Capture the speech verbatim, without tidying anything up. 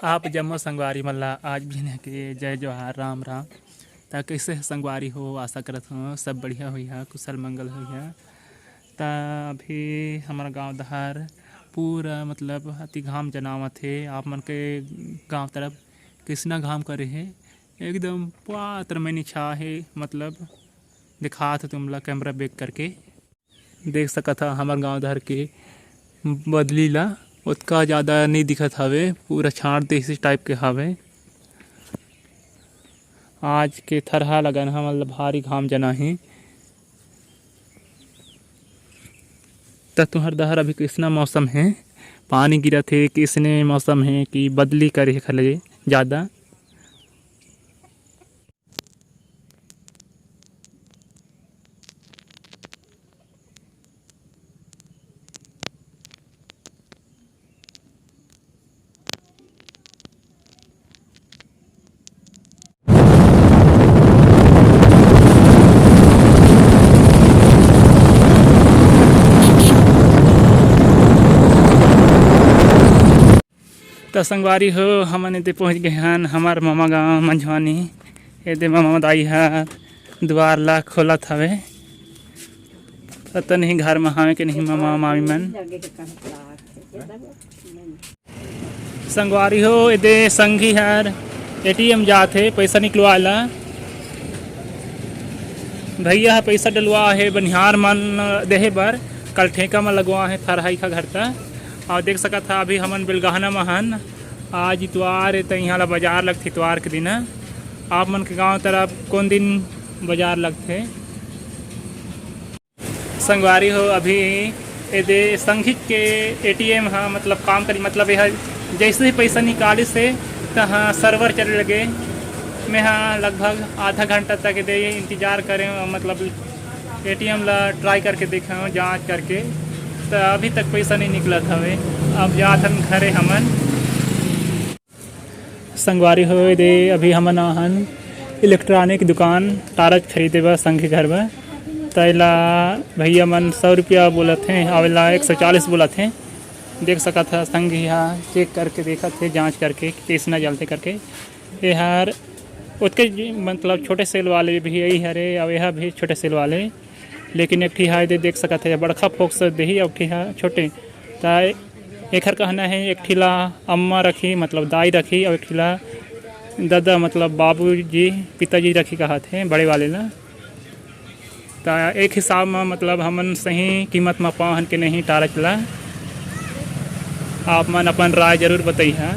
आप जम्मो संगवारी मन ला आज बिहनिया के जय जोहार, राम राम। त कइसे हे संगवारी हो? आशा करत हव सब बढ़िया होइहा, कुशल मंगल होइहा। त अभी हमर गांव डहर पूरा मतलब अति घाम जनावत हे। आप मन के गांव तरफ कइसना घाम करे हे, एकदम पात्र में निछा हे, मतलब दिखात हे तुमला camera back करके। देख सकत हा हमर गांव डहर के बदली ला, ओतका ज्यादा नइ दिखत हवे, पूरा छांट देसी type के हवे। आज के थरहा लगन हा मतलब भारी घाम जना हे। त तुंहर डहर अभी कइसना मौसम हे, पानी गिरत हे, कइसने मौसम हे कि बदली करे हे खले ज्यादा। त संगवारी हो, हमन एदे पहुंच गे हन हमर ममा गांव मंझवानी। एदे ममा दाई ह दुवार ला खोलत हवे। पता नहीं घर म हावे के नहीं ममा मामी मन। संगवारी हो, एदे संगी हर एटीएम जात हे पैसा निकलवाए ला। भैया ह पैसा डलवा हे बनिहार मन देहे बर, कल ठेका म लगवा हे थरहा इखा घर त। अउ देख सकत हा अभी हमन बेलगहना म हन। आज इतवार हे त इहाँ ला बाजार लगथे इतवार के दिन। आप मन के गांव तरफ कौन दिन बाजार लगथे? संगवारी हो, अभी एदे संगीत के एटीएम ह मतलब काम करी, मतलब यह जैसे ही पैसा निकालिस हे तहाँ सर्वर चले लगे। मैं ह लगभग आधा घंटा तक एदे इंतजार करे, मतलब एटीएम ला ट्राई करके देखे, जांच करके, त अभी तक पैसा नहीं निकलत हवे। अब जात हन घरे हमन। संगवारी हो, एदे अभी हमन आहन इलेक्ट्रॉनिक दुकान टारच खरीदे बर संगी घर बर। त एला भैया मन सौ रुपया बोलत हे, अउ एला एक सौ चालीस बोलत हे। देख सकत ह संगी ह चेक करके देखत हे, जांच करके कि कइसना जलथे करके। एहर ओतके ज-, मतलब छोटे सेल वाले भी यही हरे, अउ एहा भी छोटे सेल वाले। लेकिन एक ठी हा एदे देख सकत हे, बड़खा फोक्स देही, अउ एक ठी हा छोटे। त एखर कहना हे, एक ठी ला अम्मा रखी, मतलब दाई रखी, अउ एक ठी ला ददा, मतलब बाबूजी, पिताजी रखी कहत हे, बड़े वाले ला। त एक हिसाब म, मतलब हमन सही कीमत म पाहन के नहीं टारच ला, आप मन अपन राय जरूर बतइहा।